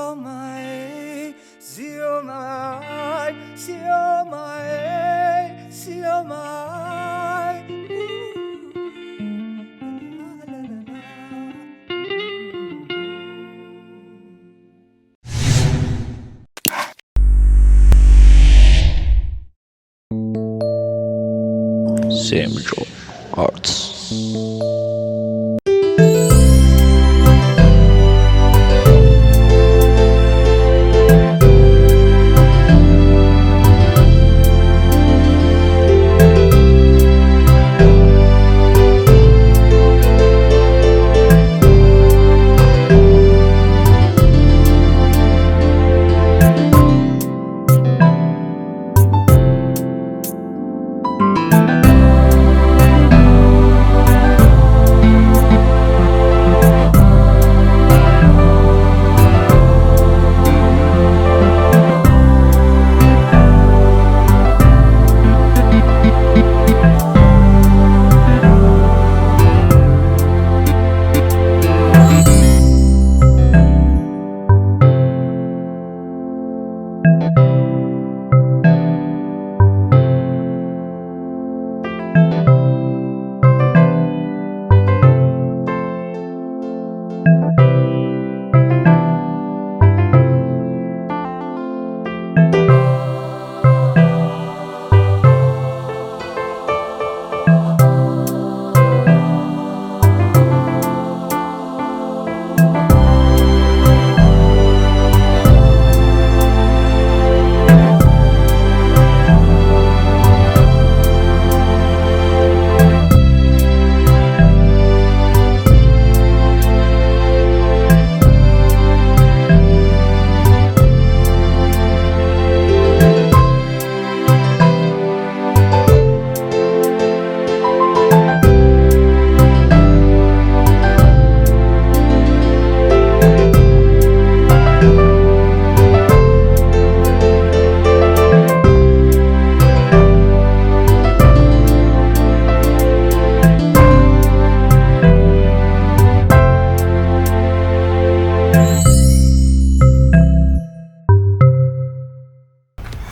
Siomai, siomai, siomai, siomai. Semjo Arts.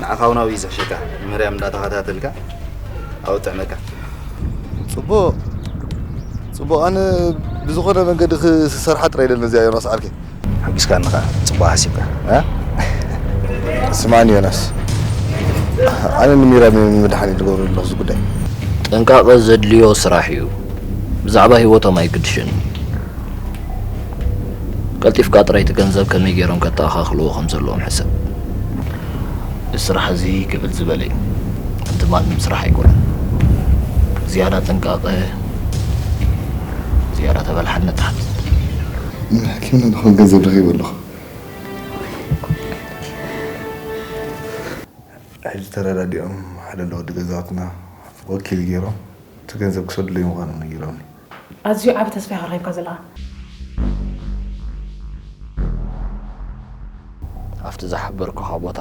ንዓኻ እውን ኣብዩ ዝሕሸካ፣ ንመርያም እንዳተኸታተልካ ኣብኡ ጥዕመካ። ጽቡቕ፣ ጽቡቕ። ኣነ ብዝኾነ መንገዲ ክሰርሓ ጥራይ ኢለ ነዚኣ ዮናስ ዓርከይ። ሓጒስካኒ ኸኣ፣ ጽቡቕ ሓሲብካ፣ እ? ስማዕኒ ዮናስ፣ ኣነ ንሚራም እየ ምድሓን እየ ዝገብረሉ ኣለኹ እዚ ጉዳይ። ጥንቃቐ ዘድልዮ ስራሕ እዩ። ብዛዕባ ህይወቶም ኣይግድሽን። ቀልጢፍካ ጥራይ እቲ ገንዘብ ከመይ ገይሮም ከተኣኻኽልዎ ከም ዘለዎም ሕሰብ። እዚ ስራሕ እዚ ክብል ዝበለ እዩ። እቲ ማንም ስራሕ ኣይኮነን። ዝያዳ ጥንቃቐ፣ ዝያዳ ተበላሓነት ትሓትት። ምን ሓኪምና ንኾን ገንዘብ ረኺበ ኣለኹ። ሕጂ ተረዳዲኦም ሓደ ለወዲ ገዛውትና ወኪል ገይሮም እቲ ገንዘብ ክሰዱለይ ምዃኖም ነጊሮምኒ። ኣዝዩ ዓቢ ተስፋ ኢኻ ረኺብካ ዘለኻ። ኣብቲ ዝሓበርኩኻ ቦታ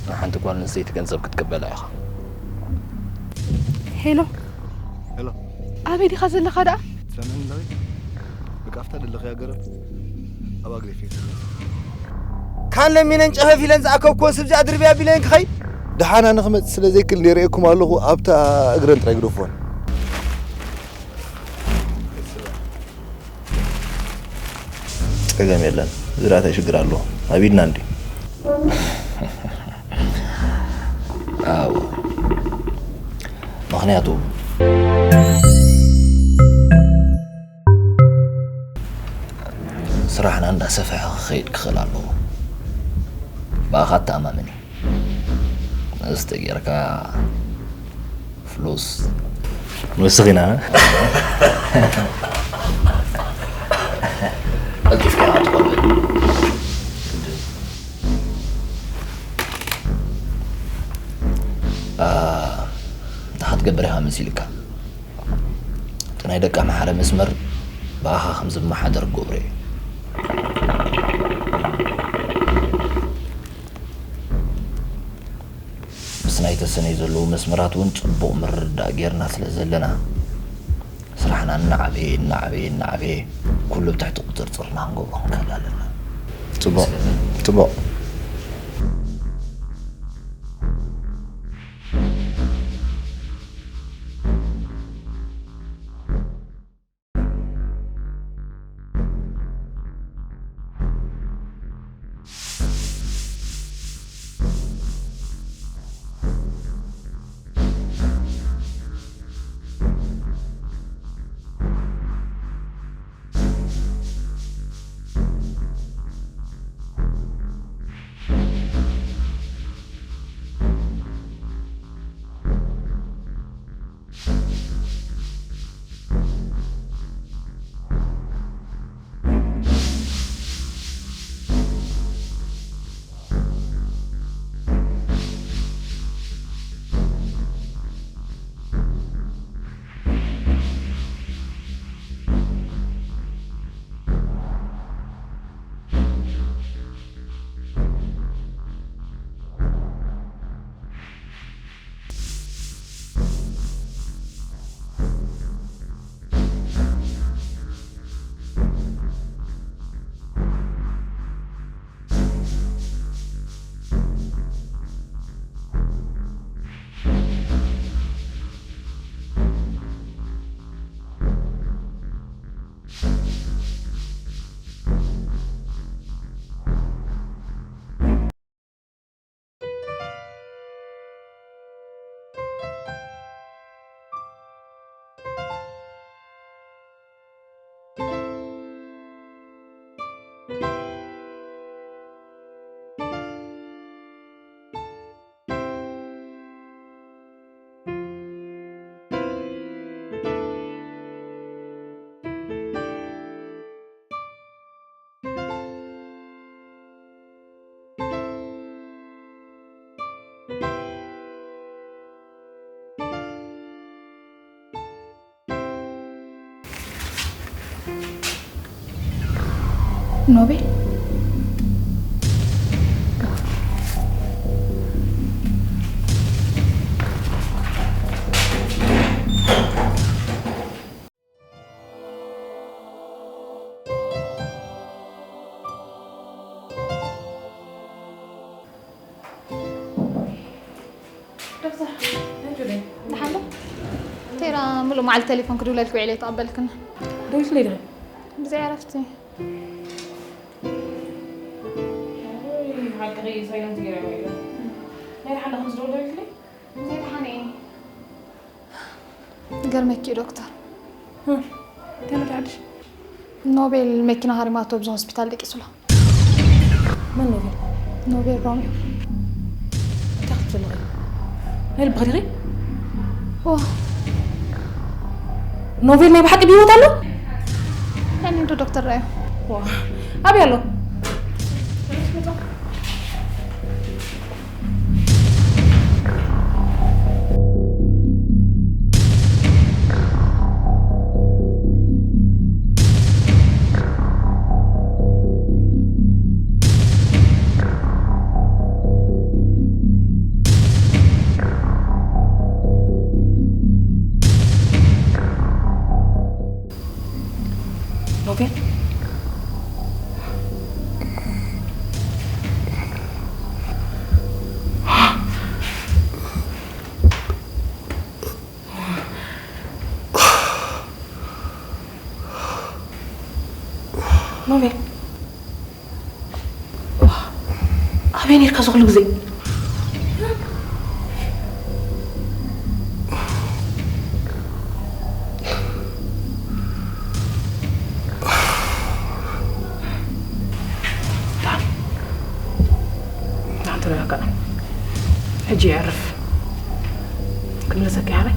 ንሓንቲ ጓል ኣንስተይቲ ገንዘብ ክትቅበላ ኢኻ። ሄሎ። ሄሎ። ኣበይ ዲኻ ዘለኻ ደኣ? ትሰምዕኒ ዳዊት? በቃ ኣብታ ደለኽያ ገረብ ኣብ ኣግሬፍ እየ። ካን ለሚነን ጨፈፍ ኢለን ዝኣከብክወን ስብዚ ኣድርብያ ቢለን ክኸይድ? ደሓና ንኽመጽእ ስለ ዘይክእል እየ ርእየኩም ኣለኹ፣ ኣብታ እግረን ጥራይ ግደፍወን። ጸገም የለን። እዚ ደኣ እንታይ ሽግር ኣለዎ? ኣብ ኢድና እንድዩ። ኣዎ። ምኽንያቱ ስራሕና እንዳሰፍሐ ክኸይድ ክኽእል ኣለዎ። ብኣኻ እተኣማመን እየ። እዚ ተጌርካ ፍሉስ ንውስኽ ኢና። ቀልጢፍካ ኢኻ ትቖርብ። ኣ፣ እንታይ ክትገብር ኢኻ መሲልካ? እቲ ናይ ደቂ ኣምሓረ መስመር ብኣኻ ከም ዝመሓደር ክገብሮ እየ። ምስ ናይ ተሰነይ ዘለዉ መስመራት እውን ጽቡቕ ምርድዳእ ጌርና ስለ ዘለና፣ ስራሕና እናዓበየ፣ እናዓበየ፣ እናዓበየ፣ ኩሉ ብትሕቲ ቁጽርጽርና ክንገብሮ ክንክእል ኣለና። ጽቡቕ። ጽቡቕ። ኖቤል፣ ዶክተር፣ ደሓን ዶ? ቴራ፣ ምሉእ መዓልቲ ቴሌፎን ክድውለልኪ ውዒለ ኣይተቐበልክን። ደዊልክለይ ዲኺ? ብዘይ ዕረፍቲ። ሓቂ ሳይለንት ገይረ ውዒለ። ናይ ደሓን ዶ ከም ዝደውል ደዊልክለይ? ብዘይ ደሓን እየ። ይገርመኪ እዩ ዶክተር። እ፣ እንታይ መታሓድሽ? ኖቤል መኪና ሃሪማቶ ኣብዚ ሆስፒታል ደቂሱላ። መን ኖቤል? ኖቤል ሮሚዮ። እንታይ ክትብሊ ዘለኺ? ናይ ልብኺ ዲኺ? ዋ። ኖቤል ናይ ብሓቂ ብህይወት ኣሎ? ያኔ እንዶ ዶክተር ራዮ። ዋ። ኣበይ ኣሎ? ኖቤል? ኖቤል? ኣበይ ነርካ እዚ ኩሉ ግዜ? ዳን፣ ዳን ተረጋጋእ። ሕጂ የዕርፍ። ክምለሰካ ያለ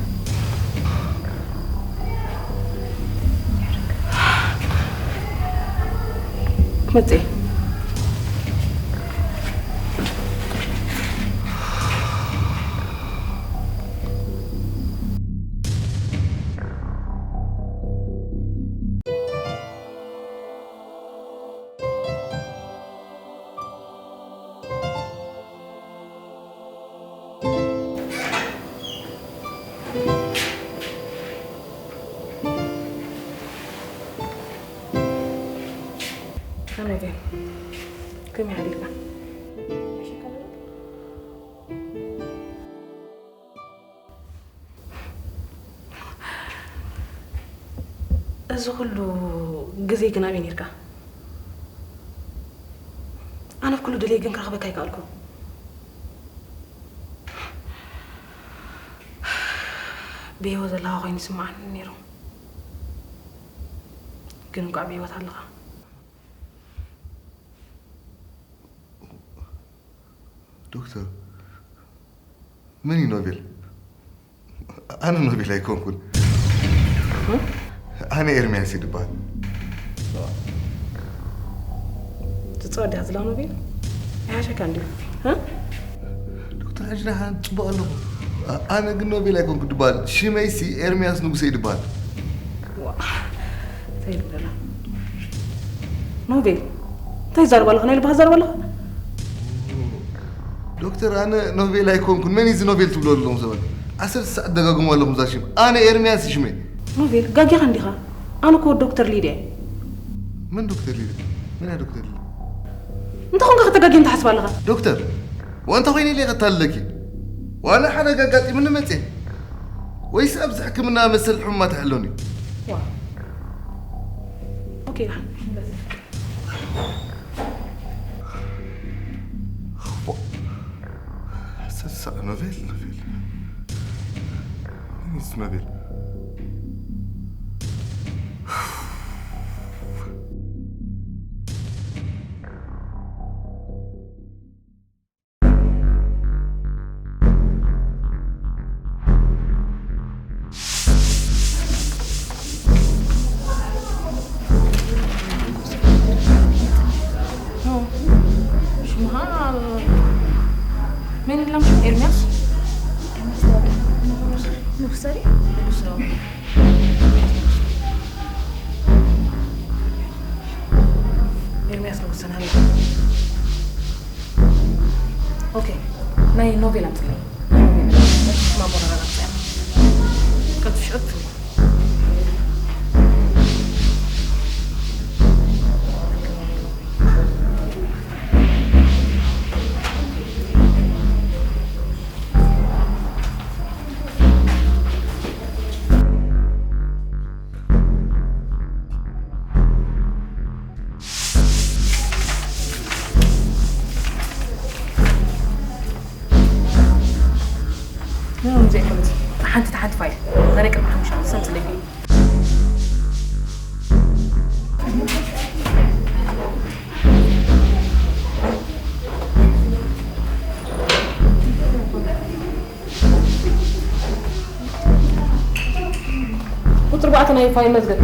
ክመጽእ እየ። ኖቤል፣ ከመይ ሓዲርካ? እዚ ኩሉ ግዜ ግን ኣበይ ነይርካ? ኣነ ኣብ ኩሉ ደልየ ግን ክረኽበካ ኣይከኣልኩን። ብህይወት ዘለኻ ኮይኑ ይስምዓኒ ነይሩ። ግን እንኳዕ ብህይወት ኣለኻ። ዶክተር፣ መን እዩ ኖቤል? ኣነ ኖቤል ኣይኮንኩን። ኣነ ኤርምያስ እዩ ድበሃል። ትጸወት ዲኻ ዝላ ኖቤል? ይሓሸካ እንድዩ። እ? ዶክተር፣ ሕጂ ደሓን ጽቡቕ ኣለኹ። ኣ-፣ ኣነ ግን ኖቤል ኣይኮንኩ ድበሃል። ሽመይሲ ኤርምያስ ንጉሰ እዩ ድበሃል። ዋ፣ እንታይ ኢሉ ደላ? ኖቤል፣ እንታይ ትዛረብ ኣለኻ? ናይ ልብኻ ትዛረብ ኣለኻ? ዶክተር፣ ኣነ ኖቤል ኣይኮንኩን። መን እዩ እዚ ኖቤል ትብሉ ኣለኹም ሰባት? ዓሰርተ ሰዓት ደጋግሙ ኣለኹም እዛ ሽም። ኣነ ኤርምያስ እዩ ሽመይ። ኖቤል፣ ጋጊኻ እንዲኻ? ኣነ እኮ ዶክተር ሊድያ እየ። መን ዶክተር ሊድያ? መን እያ ዶክተር ሊድያ? እንተኾንካ ከተጋግየኒ ትሓስብ ኣለኻ? ዶክተር፣ ወንተ ኮይነ ኢለ ከተታልለኪ። ዋላ ሓደ ኣጋጢሙኒ መጽየ። ወይስ ኣብዚ ሕክምና መሰል ሕሙማት ኣይሕሎን እዩ? ዋ። ኦኬ፣ ይብሓን። ሰሳ ኖቬል፣ ኖቬል። ሚስ ኖቬል። ሽምኻ መን ኢሎም? ኤርምያስ? ኤርምያስ ንጉሰ ድዩ? ንጉሰ። ኤርምያስ ንጉሰ ናበይ? ኦኬ፣ ናይ ኖቬል ኣምጽለይ። ናይ ኖቬል ኣምጽለይ። በቲ ሽማ ቦረራ ኣምጽያ። ቀልጥፊ ሽዑ ትፍልይ። ምንም ዘይኮነት ሓንቲ ሓንቲ ፋይል ዛሬ ቅድሚ ሓሙሻ ሰምጽለይ። ቁጽሪ ኣርባዕተ ናይ ፋይል መዝገብ።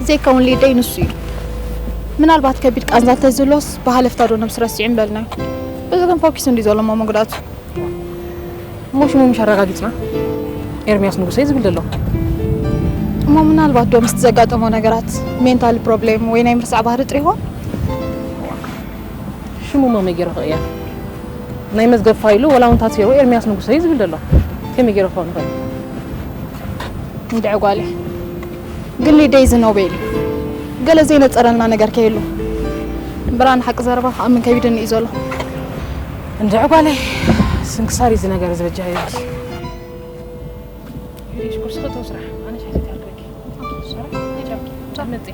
ዘይከውን ሊደይ ንሱ እዩ። ምናልባት ከቢድ ቃንዛ እንተዝህልዎስ ብሃለፍታ ዶ ነብሱ ረሲዑ ምበልናዮ። እዚ ግን ፎኪስ እንድዩ ዘሎ እሞ መጉዳእቱ። እሞ ሽሙ ምሽ ኣረጋጊፅና ኤርሚያስ ንጉሰ እዩ ዝብል ዘሎ። እሞ ምናልባት ዶ ምስቲ ዘጋጠሞ ነገራት ሜንታል ፕሮብሌም ወይ ናይ ምርሳዕ ባህሪ ጥሪ ይኾን? ሽሙ መመይ ገይረ ክቕየር ናይ መዝገብ ፋይሉ ወላ እውን ታሴሩ ኤርሚያስ ንጉሰ እዩ ዝብል ዘሎ። ከመይ ገይረ ክኸውን ይኽእል? እንድዒ ጓለይ፣ ግን ሊደይ እዚ ኖቤል እዩ። ገለ ዘይነፀረልና ነገር ከይህሉ እምበራ ንሓቂ ዘረባ ክኣምን ከቢድኒ እዩ ዘሎ። እንድዒ ጓለይ፣ ስንክሳር እዩ እዚ ነገር እዚ በጃ ይብል። ሂደሽ ቁርሲ ከተው ስራሕ ኣነ ሻሂ ተርክበኪ። ስራሕ ይጨርቂ። ጫፍ መጤ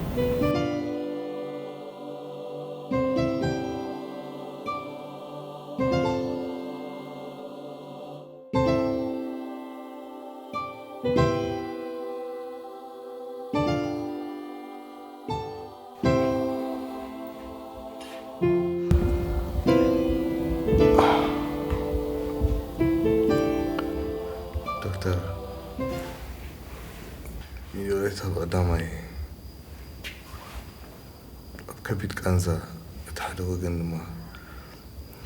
ዶክተር፣ ይቕሬታ ብቐዳማይ ኣብ ከቢድ ቃንዛ፣ እቲ ሓደ ወገን ድማ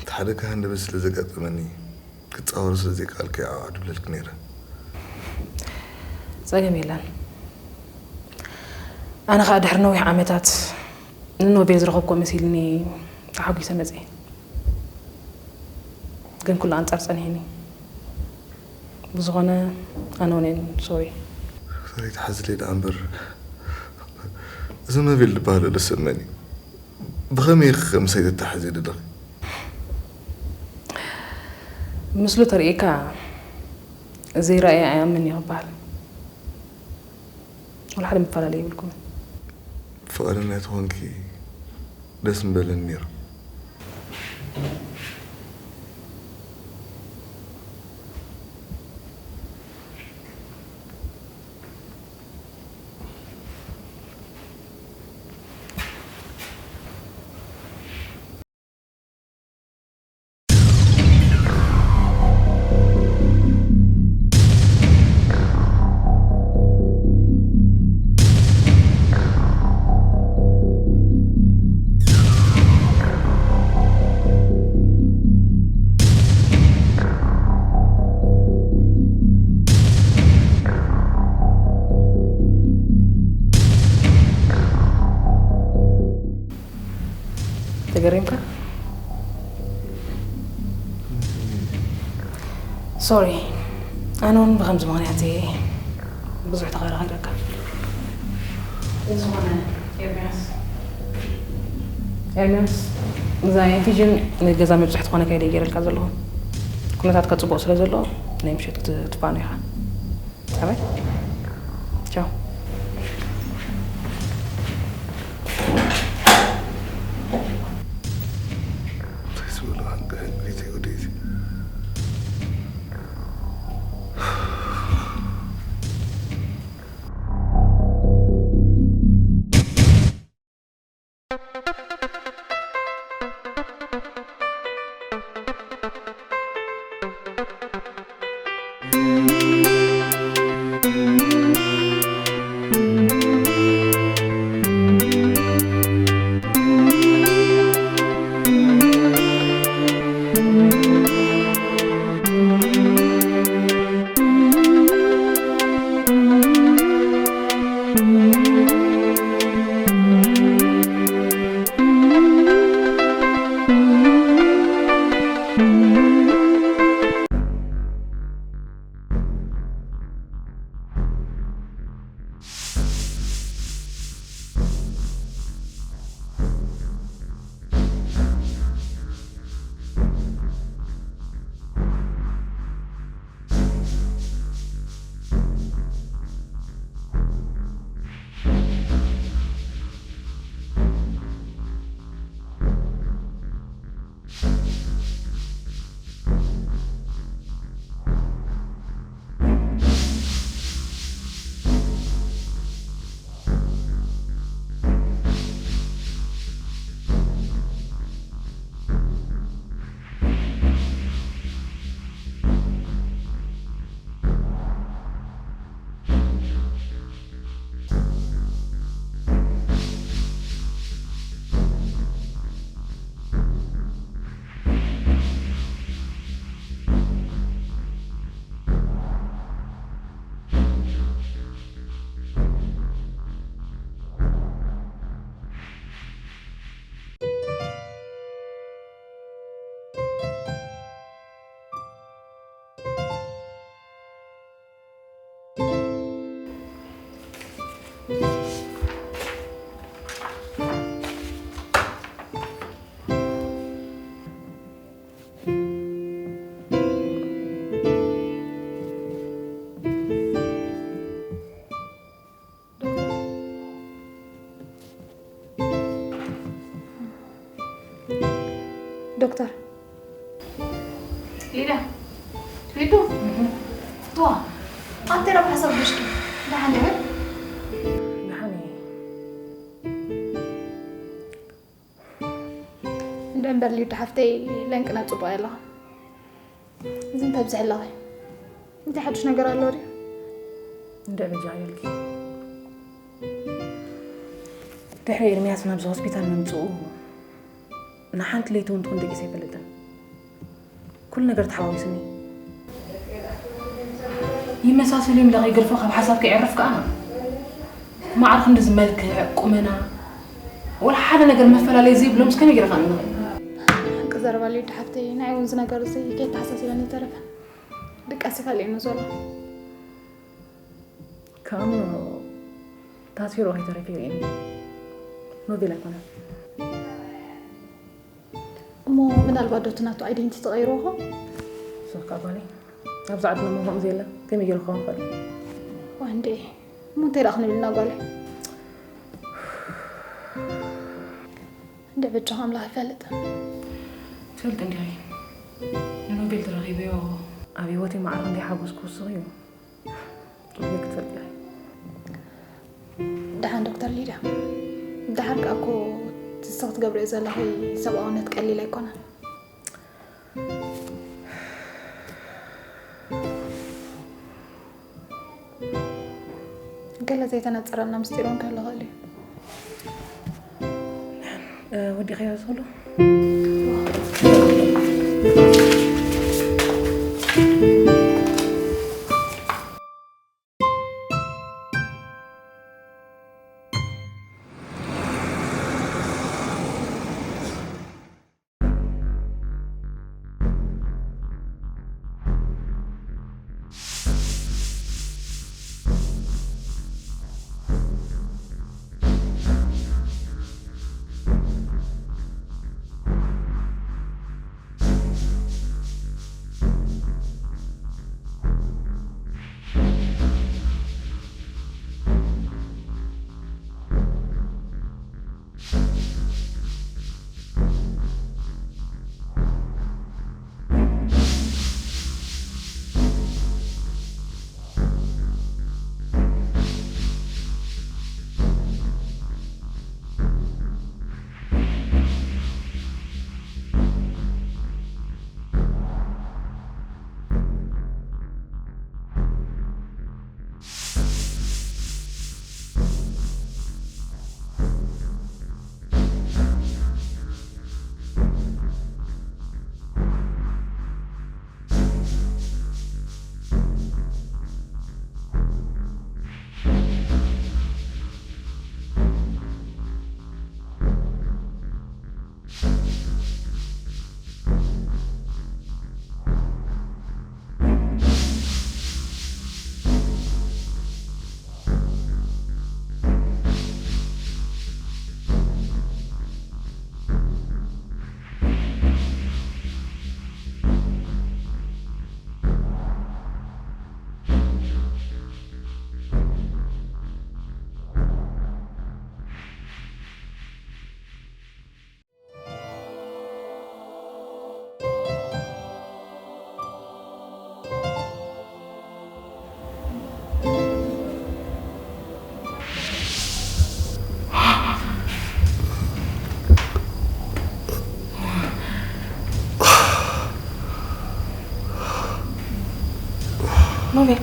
እቲ ሓደ ካህን ደበ ስለ ዘጋጠመኒ ክጻወሮ ስለ ዘይከኣልኩ እየ ዓው ዓው ድብለልኪ ነይረ። ጸገም የለን። ኣነ ኸኣ ድሕሪ ነዊሕ ዓመታት ንኖቤል ዝረኸብኩ መሲልኒ ተሓጒሰ መጽየ። ግን ኩሉ ኣንጻር ጸኒሕኒ። ብዝኾነ ኣነ እውን እየ ሶሪ። ዶክተር ኣይትሓዝለይ ደኣ እምበር፣ እዚ ኖቤል ዝበሃል ዘሎ ሰብ መን እዩ? ብኸመይ ኢኺ ከምሳይ ተተሓሕዝዮ ዘለኺ? ምስሉ ተርእየካ ዘይረኣየ ኣይኣምን እዩ ክበሃል። ወላ ሓደ መፈላለዪ የብልኩምን። ፍቓደኛ ተኾንኪ ደስ ምበለኒ ነይሩ። ተገሪምካ? ሶሪ፣ ኣነ እውን ብኸምዚ ምኽንያት እየ ብዙሕ ተኸራኺረካ። ዝኾነ ኤርሚያስ፣ ኤርሚያስ፣ እዛ ኢንፊዥን ንገዛ መብፅሒ ትኾነካ ኢለ ገይረልካ ዘለኹ። ኩነታትካ ፅቡቕ ስለ ዘሎ ናይ ምሸት ክትፋኖ ኢኻ። ኣበይ? ቻው። እንታይ ዝበሉ ሃንቀ ቤተይ ወደይዚ። ዶክተር። ሊዳ፣ ሊዱ። ዋ፣ ኣንተ ረብሓ ሰብ ብሽኪ። ደሓን ዲኺ? ደሓን እየ። እንደ እምበር ሊዱ ሓፍተይ፣ ለንቅና ጽቡቕ እያ ኣለኻ። እዚ እንተብዝሕ ኣለኺ። እንታይ ሓድሽ ነገር ኣሎ ድዩ? እንደ በጃ ይልኪ። ድሕሪ ኤርሚያስ ናብዚ ሆስፒታል ምምጽኡ ንሓንቲ ለይቲ እውን ትኹን ደቂሰ ኣይፈልጥን። ኩሉ ነገር ተሓዋዊስኒ። ይመሳሰል እዮም ኢለ ከይገድፎ ካብ ሓሳብ ከየዕርፍ ከኣ ማዕረ ክንዲ ዝመልክዕ ቁመና ወላ ሓደ ነገር መፈላለይ ዘይብሎም እስከ ነጊረ ከኣ ንኽእል። ሓቂ ዘረባ ሊዱ ሓፍተይ፣ ንዓይ እውን እዚ ነገር እዚ ከይተሓሳስበኒ ይተረፈ። ድቃስ ይፈልየኒ ዘሎ። ከኣምኖ ታሲሩ ከይተረፈ ይርእየኒ። ኖቤል ኣይኮነን። እሞ ምናልባት ዶ እቲ ናቱ ኣይደንቲቲ ተቐይርዎ ኾን? ሶፍ ከኣ ጓለይ፣ ኣብዚ ዓድና እሞ ከምኡ ዘየለ ከመይ ገይሩ ክኸውን ይኽእል? ዋ እንዴ፣ እሞ እንታይ ደኣ ክንብል ኢና ጓለይ? እንደ በጃኹም ኣምላኽ ይፈልጥ። ትፈልጥ እንዲኺ፣ ንኖቤል ተረኺበዮ ኣብ ህይወተይ ማዕረ ክንደይ ሓጎስኩ ውስኺ እዩ። ክትፈልጥ ኢኺ። ደሓን ዶክተር ሊድያ፣ ደሓር ከኣ እኮ እቲ ንስኺ ትገብርዮ ዘለኺ ሰብኣውነት ቀሊል ኣይኮነን። ገለ ዘይተነጸረልና ምስጢር እውን ክህሉ ይኽእል እዩ። እ፣ ወዲእካዮ ዝኽሉ? ኖቤል።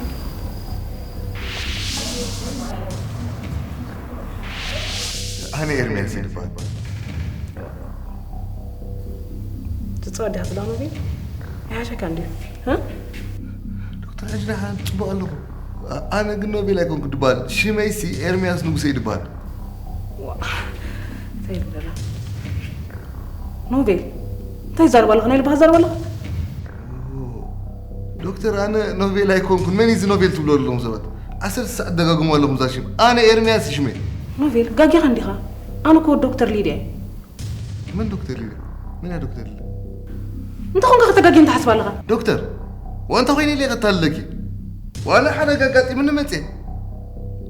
ኣነ ኤርምያስ ይበሃል። ትጻወት ዲኻ ትብላ ኖቤል? ይሓሸካ እንድዩ። እ? ዶክተር፣ ሕጂ ደሓን ጽቡቕ ኣለኹ። ኣ-፣ ኣነ ግን ኖቤል ኣይኮንኩ ድበሃል። ሽመይሲ ኤርምያስ ንጉሰ ይድበሃል። ዋ፣ እንታይ ይብል ዘሎ? ኖቤል፣ እንታይ ይዛረብ ኣለኻ? ናይ ልብኻ ትዛረብ ኣለኻ? ኦ፣ ዶክተር፣ ኣነ ኖቤል ኣይኮንኩን። መን እዩ እዚ ኖቤል ትብሉ ኣለኹም ሰባት? ዓሰርተ ሰዓት ደጋግሙ ኣለኹም እዛ ሽም። ኣነ ኤርምያስ እዩ ሽመይ። ኖቤል፣ ጋጊኻ እንዲኻ። ኣነ እኮ ዶክተር ሊድያ እየ። መን ዶክተር ሊድያ? መን እያ ዶክተር ሊድያ? እንተ ኾንካ ከተጋግየኒ ትሓስብ ኣለኻ? ዶክተር፣ ወንተ ኮይነ ኢለ ቀታልለኪ። ዋላ ሓደጋ ኣጋጢሙኒ መጽየ።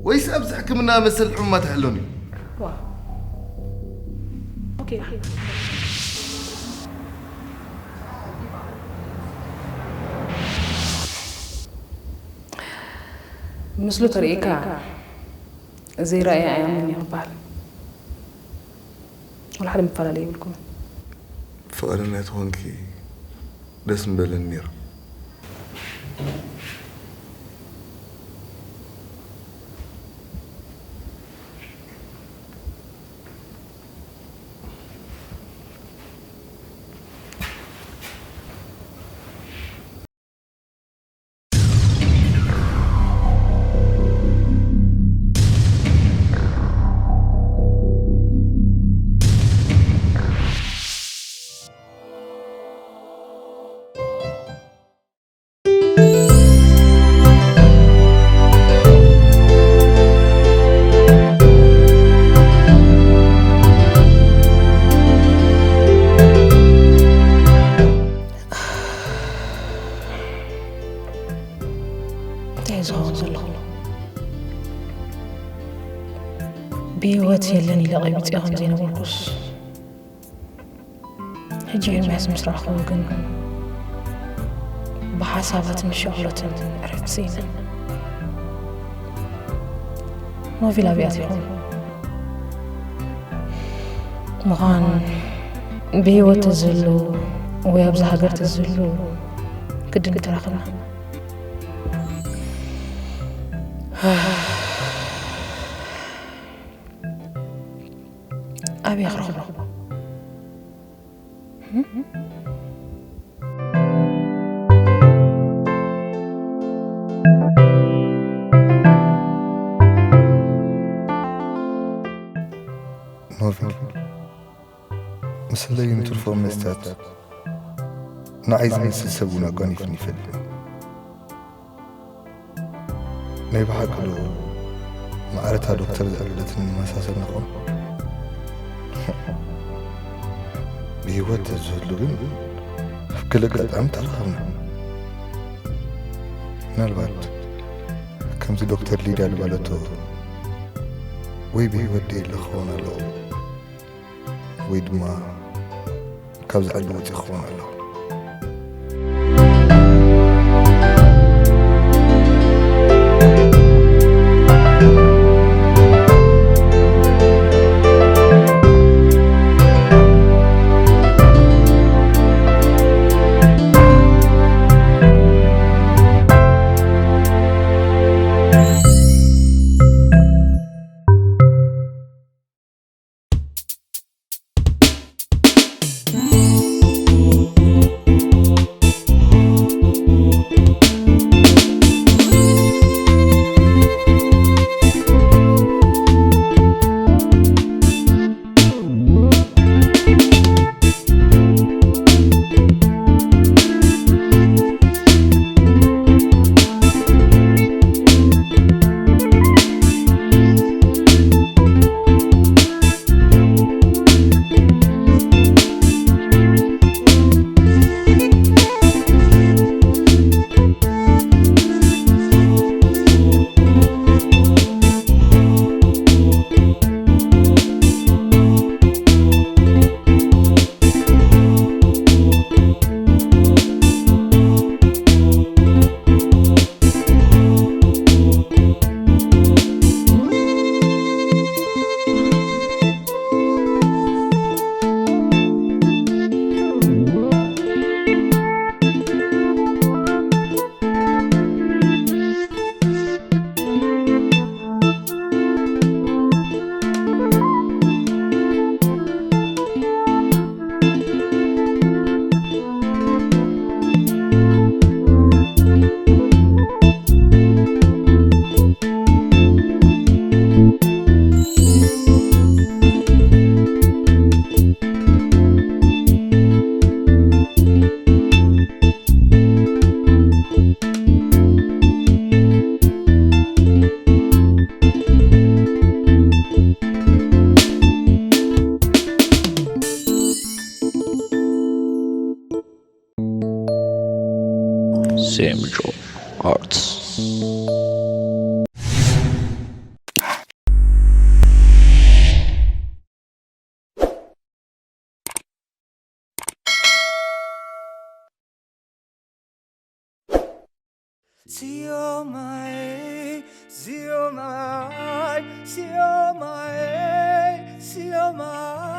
ወይስ ኣብዚ ሕክምና መሰል ሕሙማት ኣይሕሎን እዩ? ዋ። ኦኬ፣ ኣኺ። ምስሉ ተርእካ ዘይረኣየ ኣያምን እዩ ክበሃል። ወላ ሓደ መፈላለይ የብልኩም። ፍቕረኛ ተኾንኪ ደስ ምበለኒ ነይሩ። እንታይ እዩ ዝኸውን ዘለኹ? ብህይወት የለን ኢለ ቀቢፀ ከም ዘይነበርኩስ፣ ሕጂ ኤርምያስ ምስ ረኣኹዎ ግን ብሓሳባትን ሸቕሎትን ዕረፍቲ ስኢነ። ኖቬል ኣበይ ኣትዩ ይኸውን? ምዃን ብህይወት ተዝህሉ ወይ ኣብዚ ሃገር ተዝህሉ ግድን ተራኸብና። ኣበይ ክረኽቦ? ኖቬል፣ ምስለይ ንትርፎ መስትያት ንዓይ ዝመስል ሰብ እውን ኣጓኒፍኒ ይፈልጥ። ናይ ብሓቂ ዶ ማዕረታ ዶክተር ዘዕለለትኒ ይመሳሰል ንኾን? ብህይወት ተዝህሉ ግን ኣብ ገለ ኣጋጣሚ ተራኸብና። ምናልባት ከምዚ ዶክተር ሊድያ ዝበለቶ ወይ ብህይወት ደየለ ክኸውን ኣለኹ ወይ ድማ ካብዚ ዓዲ ወፂእ ክኸውን ኣለኹ። Semjo Arts. ሲዮማይ፣ ሲዮማይ፣ ሲዮማይ።